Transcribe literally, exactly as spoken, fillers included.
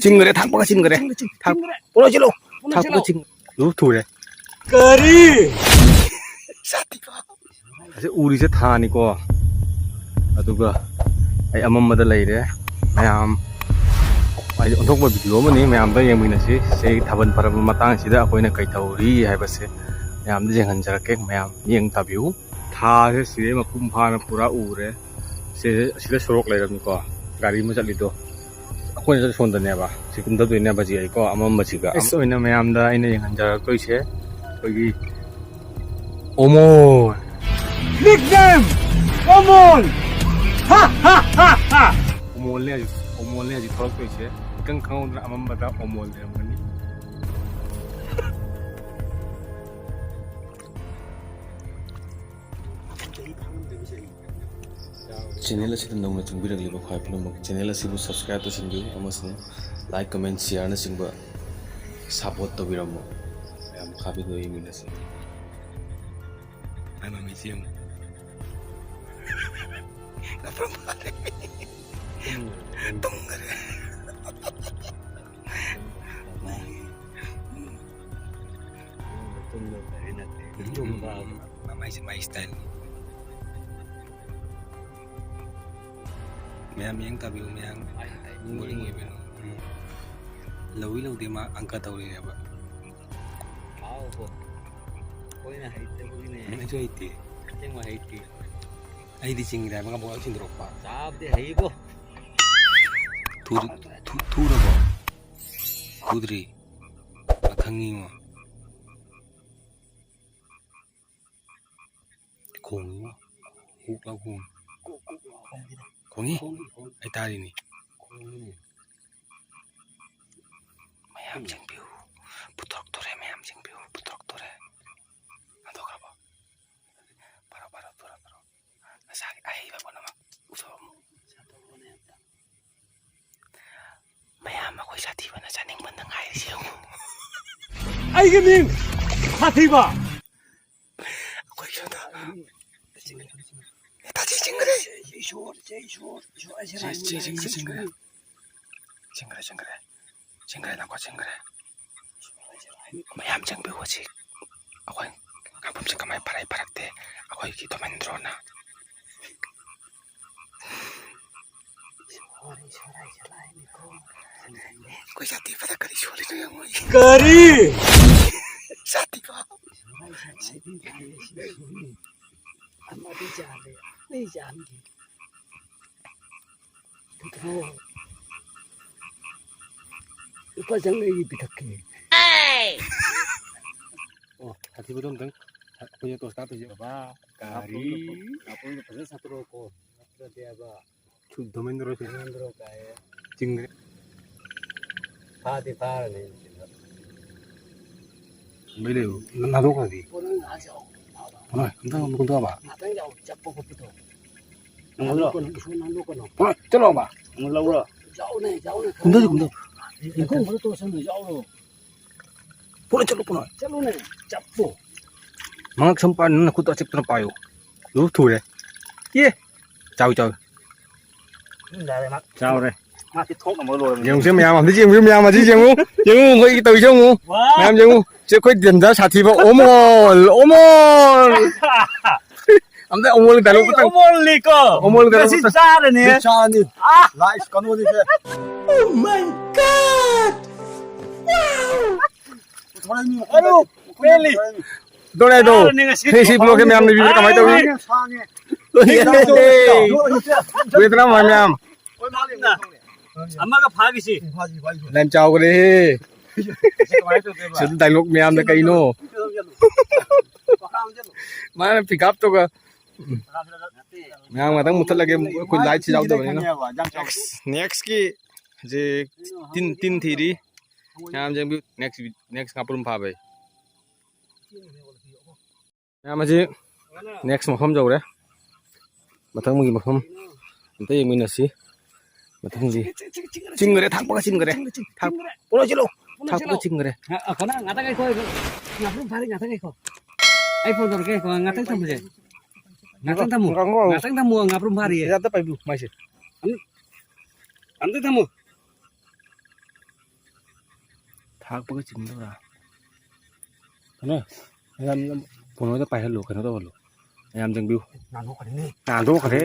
ꯆꯤꯡꯈ꯭ꯔꯦ, ꯊꯥꯛꯄꯒ ꯆꯤꯡꯈ꯭ꯔꯦ꯫ ꯊꯥꯛ-, ꯄꯨꯔꯛꯑꯣ ꯆꯤꯜꯂꯣ꯫ ꯊꯥꯛꯄꯒ ꯆꯤꯡ-, ꯂꯨ ꯊꯨꯔꯦ꯫ ꯀꯔꯤ? ꯑꯁꯤ ꯎꯔꯤꯁꯦ ꯊꯥꯅꯤꯀꯣ꯫ ꯑꯗꯨꯒ ꯑꯩ ꯑꯃꯝꯕꯗ ꯂꯩꯔꯦ꯫ ꯃꯌꯥꯝ, ꯍꯥꯏꯗꯤ ꯑꯣꯟꯊꯣꯛꯄ ꯚꯤꯗꯤꯑꯣ ꯑꯃꯅꯤ, ꯃꯌꯥꯝꯗ ꯌꯦꯡꯃꯤꯟꯅꯁꯤ꯫ ꯁꯤ ꯊꯥꯕꯜ ꯐꯔꯕ ꯃꯇꯥꯡꯁꯤꯗ ꯑꯩꯈꯣꯏꯅ ꯀꯩ ꯇꯧꯔꯤ ꯍꯥꯏꯕꯁꯦ ꯃꯌꯥꯝꯗ ꯌꯦꯡꯍꯟꯖꯔꯛꯀꯦ꯫ ꯃꯌꯥꯝ ꯃꯤꯠꯌꯦꯡ ꯇꯥꯕꯤꯌꯨ꯫ ꯊꯥꯁꯦ ꯁꯤꯗꯩ ꯃꯄꯨꯡ ꯐꯥꯅ ꯄꯨꯔꯥ ꯎꯔꯦ꯫ ꯁꯤ, ꯁꯤꯗ ꯁꯣꯔꯣꯛ ꯂꯩꯔꯝꯃꯤꯀꯣ, ꯒꯥꯔꯤ ꯑꯃ ꯆꯠꯂꯤꯗꯣ꯫ ꯑꯩꯈꯣꯏꯅ ꯆꯠ ꯁꯣꯝꯗꯅꯦꯕ꯫ ꯁꯤ ꯀꯨꯝꯊꯗꯣꯏꯅꯦꯕ ꯍꯧꯖꯤꯛ ꯑꯩꯀꯣ, ꯑꯃꯝꯕꯁꯤꯒ꯫ ꯑꯁ ꯑꯣꯏꯅ ꯃꯌꯥꯝꯗ ꯑꯩꯅ ꯌꯦꯡꯍꯟꯖꯔꯛꯇꯣꯏꯁꯦ ꯑꯩꯈꯣꯏꯒꯤ ꯑꯣꯃꯣꯟ꯫ Nickname ꯑꯣꯃꯣꯟ! ꯍꯥ, ꯍꯥ, ꯍꯥ, ꯍꯥ! ꯑꯣꯃꯣꯟꯅꯦ ꯍꯧꯖꯤꯛ, ꯑꯣꯃꯣꯟꯅꯦ ꯍꯧꯖꯤꯛ ꯊꯣꯛꯂꯛꯇꯣꯏꯁꯦ꯫ ꯏꯈꯪ ꯈꯪꯍꯧꯗꯅ ꯑꯃꯝꯕꯗ ꯑꯣꯃꯣꯟ ꯂꯩꯔꯝꯒꯅꯤ꯫ ꯆꯦꯅꯦꯜ ꯑꯁꯤꯗ ꯅꯧꯅ ꯆꯪꯕꯤꯔꯛꯂꯤꯕ ꯈ꯭ꯋꯥꯏ ꯄꯨꯝꯅꯃꯛ ꯆꯦꯅꯦꯜ ꯑꯁꯤꯕꯨ subscribe ꯇꯧꯁꯤꯟꯕꯤꯌꯨ ꯑꯃꯁꯨꯡ like, comment, share ꯅꯆꯤꯡꯕ support ꯇꯧꯕꯤꯔꯝꯃꯨ꯫ ꯃꯌꯥꯝ ꯃꯈꯥ ꯚꯤꯗꯤꯑꯣ ꯌꯦꯡꯃꯤꯟꯅꯁꯤ꯫ ꯃꯥꯏ ꯃꯃꯤꯠꯁꯤ ꯌꯦꯡꯉꯨ꯫ ꯇꯨꯝꯈ꯭ꯔꯦ꯫ ꯃꯃꯥꯏꯁꯦ ꯃꯥꯏ style꯫ ꯃꯌꯥꯝ ꯌꯦꯡ ꯇꯥꯕꯤꯌꯨ, ꯃꯌꯥꯝ꯫ ꯍꯥꯏ, ꯍꯥꯏ꯫ Boring ꯑꯣꯏꯕꯅꯣ? ꯎꯝ꯫ ꯂꯧꯏ ꯂꯧꯗꯦ ꯃꯥ ꯑꯪꯀ ꯇꯧꯔꯤꯅꯦꯕ꯫ ꯍꯥꯎꯕꯣ꯫ ꯑꯩꯈꯣꯏꯅ ꯍꯩꯇꯕꯒꯤꯅꯦ꯫ ꯎꯝ, ꯑꯩꯁꯨ ꯍꯩꯇꯦ꯫ ꯑꯁꯦꯡꯕ ꯍꯩꯇꯦ꯫ ꯑꯩꯗꯤ ꯆꯤꯡꯗ ꯍꯥꯏꯕ ꯉꯝꯕ ꯉꯥꯛ ꯆꯤꯡꯊꯣꯔꯛꯄ꯫ ꯆꯥꯕꯗꯤ ꯍꯩꯕꯣ꯫ ꯊꯨ-, ꯊꯨ-, ꯊꯨꯔꯕꯣ? ꯊꯨꯗ꯭ꯔꯤ꯫ ꯈꯪꯉꯤꯉꯣ꯫ ꯈꯣꯡꯉꯤꯉꯣ꯫ ꯀꯣꯛ ꯂꯥꯎ ꯈꯣꯡꯉꯤ꯫ ꯈꯣꯡꯉꯤ? ꯑꯩ ꯇꯥꯔꯤꯅꯤ꯫ ꯃꯌꯥꯝ ꯆꯤꯡꯕꯤꯌꯨ꯫ ꯄꯨꯊꯣꯔꯛꯇꯣꯔꯦ, ꯃꯌꯥꯝ ꯆꯤꯡꯕꯤꯌꯨ꯫ ꯄꯨꯊꯣꯔꯛꯇꯣꯔꯦ꯫ ꯍꯟꯗꯣꯛꯈ꯭ꯔꯕꯣ? ꯐꯔꯣ, ꯐꯔꯣ, ꯐꯔꯣ, ꯐꯔꯣ꯫ ꯅꯁꯥꯒꯤ ꯑꯍꯩꯕ ꯄꯨꯝꯅꯃꯛ ꯎꯠꯊꯣꯛꯑꯝꯃꯨ꯫ ꯃꯌꯥꯝ ꯑꯩꯈꯣꯏ ꯁꯥꯊꯤꯕꯅ ꯆꯥꯅꯤꯡꯕꯅ ꯉꯥꯏꯔꯤꯁꯦ ꯌꯦꯡꯉꯨ꯫ ꯑꯩꯒꯤ ꯃꯤꯡ ꯁꯥꯊꯤꯕ꯫ ꯑꯩꯈꯣꯏ ꯁꯣꯝꯗ ꯇꯥꯖꯤ ꯆꯤꯡꯈ꯭ꯔꯦ꯫ ꯏꯁꯣꯔ, ꯆꯦ ꯏꯁꯣꯔ, ꯏꯁꯣꯔ, ꯑꯩꯁꯦ ꯆꯦ, ꯆꯦ ꯆꯤꯡꯈ꯭ꯔꯦ, ꯆꯤꯡꯈ꯭ꯔꯦ꯫ ꯆꯤꯡꯈ꯭ꯔꯦ, ꯆꯤꯡꯈ꯭ꯔꯦ꯫ ꯆꯤꯡꯈ꯭ꯔꯦ, ꯅꯪꯀꯣ, ꯆꯤꯡꯈ꯭ꯔꯦ꯫ ꯃꯌꯥꯝ ꯆꯪꯕꯤꯌꯨ ꯍꯧꯖꯤꯛ꯫ ꯑꯩꯈꯣꯏ ꯉꯥꯄ꯭ꯔꯨꯝꯁꯦ ꯀꯃꯥꯏꯅ ꯐꯥꯔꯛꯏ ꯐꯥꯔꯛꯇꯦ꯫ ꯑꯩꯈꯣꯏꯒꯤ ꯗꯣꯃꯦꯟꯗ꯭ꯔꯣꯅ꯫ ꯑꯩꯈꯣꯏ ꯖꯥꯇꯤ ꯐꯖ ꯀꯔꯤ ꯁꯣꯜꯂꯤꯅꯣ ꯌꯦꯡꯉꯣ꯫ ꯀꯔꯤ? ꯖꯥꯇꯤ ꯐꯥꯎ꯫ ꯑꯃꯗꯤ ꯆꯥꯔꯦ, ꯑꯅꯤ ꯆꯥꯔꯦ꯫ ꯄꯨꯊꯣꯛꯑꯣ꯫ ꯂꯨꯄꯥ ꯆꯥꯝꯃꯔꯤꯒꯤ ꯄꯤꯊꯛꯀꯦ꯫ ꯑꯣ, ꯁꯥꯊꯤꯕꯗꯣ ꯑꯝꯇꯪ ꯑꯩꯈꯣꯏꯅ ꯇꯣꯁ ꯀꯥꯞꯇꯣꯏꯁꯦ꯫ ꯕꯕꯥ, ꯒꯥꯔꯤ꯫ ꯅꯥꯄꯣꯏꯗꯣ ꯐꯖꯅ ꯁꯥꯠꯇꯣꯔꯛꯑꯣꯀꯣ꯫ ꯅꯠꯇ꯭ꯔꯗꯤꯕ꯫ ꯁꯨ ꯗꯣꯃꯦꯟꯗ꯭ꯔꯣ ꯁꯤ꯫ ꯗꯣꯃꯦꯟꯗ꯭ꯔꯣ ꯀꯥꯏꯌꯦ꯫ ꯆꯤꯡꯈ꯭ꯔꯦ꯫ ꯐꯥꯗꯤ ꯐꯥꯔꯅꯤ꯫ ꯂꯩ ꯂꯩꯌꯨ꯫ ꯅꯥꯟꯊꯣꯛꯈ꯭ꯔꯗꯤ꯫ ꯄꯣꯠ ꯅꯪ ꯉꯥꯏꯍꯥꯛ ꯌꯥꯎ꯫ ꯄꯣꯠ ꯅꯪ ꯑꯝꯇ ꯀꯨꯝꯊꯣꯛꯑꯕ꯫ ꯉꯥꯛꯇꯪ ꯌꯥꯎ, ꯆꯠꯄ ꯈꯣꯠꯄꯗꯣ꯫ ꯅꯪ ꯂꯧꯔꯣ꯫ ꯅꯥꯟꯊꯣꯛꯀꯅꯨ, ꯏꯁꯣꯔ ꯅꯥꯟꯊꯣꯛꯀꯅꯨ꯫ ꯄꯣꯠ ꯅꯪ ꯆꯠꯂꯣꯕ꯫ ꯅꯪ ꯂꯧꯔꯣ꯫ ꯌꯥꯎꯅꯦ, ꯌꯥꯎꯅꯦ, ꯈꯔ ꯀꯨꯝꯊꯁꯤ, ꯌꯥꯎꯅꯦ꯫ ꯀꯨꯝꯊꯁꯤ꯫ ꯏꯪꯈꯣꯜ ꯈꯔ ꯇꯣꯛꯁꯟꯅ ꯌꯥꯎꯔꯣ꯫ ꯄꯣꯠ ꯅꯪ ꯆꯠꯂꯣ, ꯄꯣꯠ ꯅꯪ꯫ ꯆꯠꯂꯨꯅꯦ, ꯆꯞꯄꯣ꯫ ꯃꯉꯛ ꯁꯝ ꯄꯥꯏ, ꯅꯪ ꯅꯈꯨꯠꯇꯣ ꯑꯆꯤꯛꯄꯅ ꯄꯥꯏꯌꯨ꯫ ꯂꯨ ꯊꯨꯔꯦ꯫ ꯑꯦ! ꯆꯥꯎ, ꯆꯥꯎ꯫ ꯌꯥꯔꯦ, ꯃꯥ꯫ ꯆꯥꯎꯔꯦ꯫ ꯃꯥ ꯁꯤ ꯊꯣꯛꯅꯕ ꯂꯣꯏꯔꯕꯅꯦ꯫ ꯌꯦꯡꯉꯨꯁꯦ ꯃꯌꯥꯝ, ꯑꯝꯇ ꯌꯦꯡꯉꯨ, ꯃꯌꯥꯝ ꯑꯁꯤ ꯌꯦꯡꯉꯨ꯫ ꯌꯦꯡꯉꯨ, ꯑꯩꯈꯣꯏꯒꯤ ꯇꯧꯔꯤꯁꯦ ꯌꯦꯡꯉꯨ꯫ ꯋꯥ! ꯃꯌꯥꯝ ꯌꯦꯡꯉꯨ꯫ ꯁꯤ ꯑꯩꯈꯣꯏ ꯗꯦꯟꯖꯔ ꯁꯥꯊꯤꯕ ꯑꯣꯃꯣꯜ, ꯑꯣꯃꯣꯜ꯫ ꯑꯝꯇ ꯑꯣꯃꯣꯜꯒꯤ ꯗꯥꯏꯂꯣꯛ ꯑꯩ ꯑꯃꯇꯪ꯫ ꯑꯣꯃꯣꯜꯅꯤꯀꯣ꯫ ꯑꯣꯃꯣꯜꯒꯤ ꯗꯥꯏꯂꯣꯛ ꯉꯁꯤ ꯑꯝꯇꯪ꯫ ꯆꯥꯔꯅꯤ꯫ ꯁꯤ ꯆꯥꯔꯅꯤ꯫ ꯑꯥ! ꯂꯥꯏꯁ ꯀꯩꯅꯣꯅꯤꯁꯦ꯫ Oh my God! Wow! ꯄꯨꯊꯣꯔꯛꯏꯅꯤ꯫ ꯑꯗꯨ ꯄꯦꯜꯂꯤ꯫ ꯗꯣꯔꯦꯗꯣ꯫ ꯆꯥꯔꯅꯤ ꯉꯁꯤ꯫ ꯁꯤ, ꯁꯤ ꯕ꯭ꯂꯣꯛꯁꯦ ꯃꯌꯥꯝꯅ ꯌꯦꯡꯕꯤꯕꯗ ꯀꯃꯥꯏꯅ ꯇꯧꯏ? ꯁꯥꯡꯉꯦ꯫ ꯋꯦꯗꯔ ꯃꯌꯥꯝ꯫ ꯑꯃꯒ ꯐꯥꯈꯤꯁꯤ꯫ ꯂꯥꯏꯝ ꯆꯥꯎꯈ꯭ꯔꯦꯍꯦ꯫ ꯁꯤ ꯀꯃꯥꯏꯅ ꯇꯧꯗꯣꯏꯕ? ꯁꯤꯗ ꯗꯥꯏꯂꯣꯛ ꯃꯌꯥꯝꯅ ꯀꯩꯅꯣ? ꯃꯥꯅ ꯄꯤꯛꯑꯞ ꯇꯧꯒ꯫ ꯃꯌꯥꯝ ꯉꯥꯛꯇꯪ ꯃꯨꯠꯊꯠꯂꯒꯦ, ꯑꯩꯈꯣꯏ ꯂꯥꯏꯠꯁꯤ ꯌꯥꯎꯗꯕꯅꯤꯅ꯫ ꯅꯦꯛꯁ, ꯅꯦꯛꯁꯀꯤ ꯍꯧꯖꯤꯛ ꯇꯤꯟ, ꯇꯤꯟ ꯊꯤꯔꯤ꯫ ꯃꯌꯥꯝ ꯌꯦꯡꯕꯤꯌꯨ, ꯅꯦꯛꯁ, ꯅꯦꯛꯁ ꯉꯥꯄ꯭ꯔꯨꯝ ꯐꯥꯕꯩ꯫ ꯃꯌꯥꯝ ꯑꯁꯤ ꯅꯦꯛꯁ ꯃꯐꯝ ꯌꯧꯔꯦ꯫ ꯃꯊꯪꯒꯤ ꯃꯐꯝ ꯑꯝꯇ ꯌꯦꯡꯃꯤꯟꯅꯁꯤ꯫ ꯃꯊꯪꯁꯤ ꯆꯤꯡꯈꯔꯦ, ꯊꯥꯛꯄꯒ ꯆꯤꯡꯈꯔꯦ꯫ ꯊꯥꯛ-, ꯄꯨꯔꯥ ꯆꯤꯜꯂꯣ꯫ ꯊꯥꯛꯄꯒ ꯆꯤꯡꯈꯔꯦ꯫ ꯉ-, ꯑ, ꯀꯅꯥ? ꯉꯥꯛꯇꯪ ꯉꯥꯏꯈꯣ, ꯉꯥꯄ꯭ꯔꯨꯝ ꯐꯥꯔꯤ, ꯉꯥꯛꯇꯪ ꯉꯥꯏꯈꯣ꯫ ꯑꯩ ꯐꯣꯟ ꯇꯧꯔꯛꯀꯦ, ꯉꯥꯛꯇꯪ ꯊꯝꯃꯨꯁꯦ꯫ ꯉꯥꯛꯇꯪ ꯊꯝꯃꯨ꯫ ꯉꯥꯛꯈꯣ, ꯉꯥꯈꯣ꯫ ꯉꯥꯛꯇꯪ ꯊꯝꯃꯨ, ꯉꯥꯄ꯭ꯔꯨꯝ ꯐꯥꯔꯤꯌꯦ꯫ ꯌꯥꯗ ꯄꯥꯏꯕꯤꯌꯨ, ꯃꯥꯏꯁꯦ꯫ ꯑꯝ-, ꯑꯝꯇ ꯊꯝꯃꯨ꯫ ꯊꯥꯛꯄꯒ ꯆꯤꯟꯗꯧꯔꯥ? ꯀꯩꯅꯣ, ꯃꯌꯥꯝ ꯀꯩꯅꯣꯗ ꯄꯥꯏꯍꯜꯂꯨ, ꯀꯩꯅꯣ ꯇꯧꯍꯜꯂꯨ꯫ ꯃꯌꯥꯝ ꯆꯪꯕꯤꯌꯨ꯫ ꯅꯥꯟꯊꯣꯛꯈ꯭ꯔꯦ꯫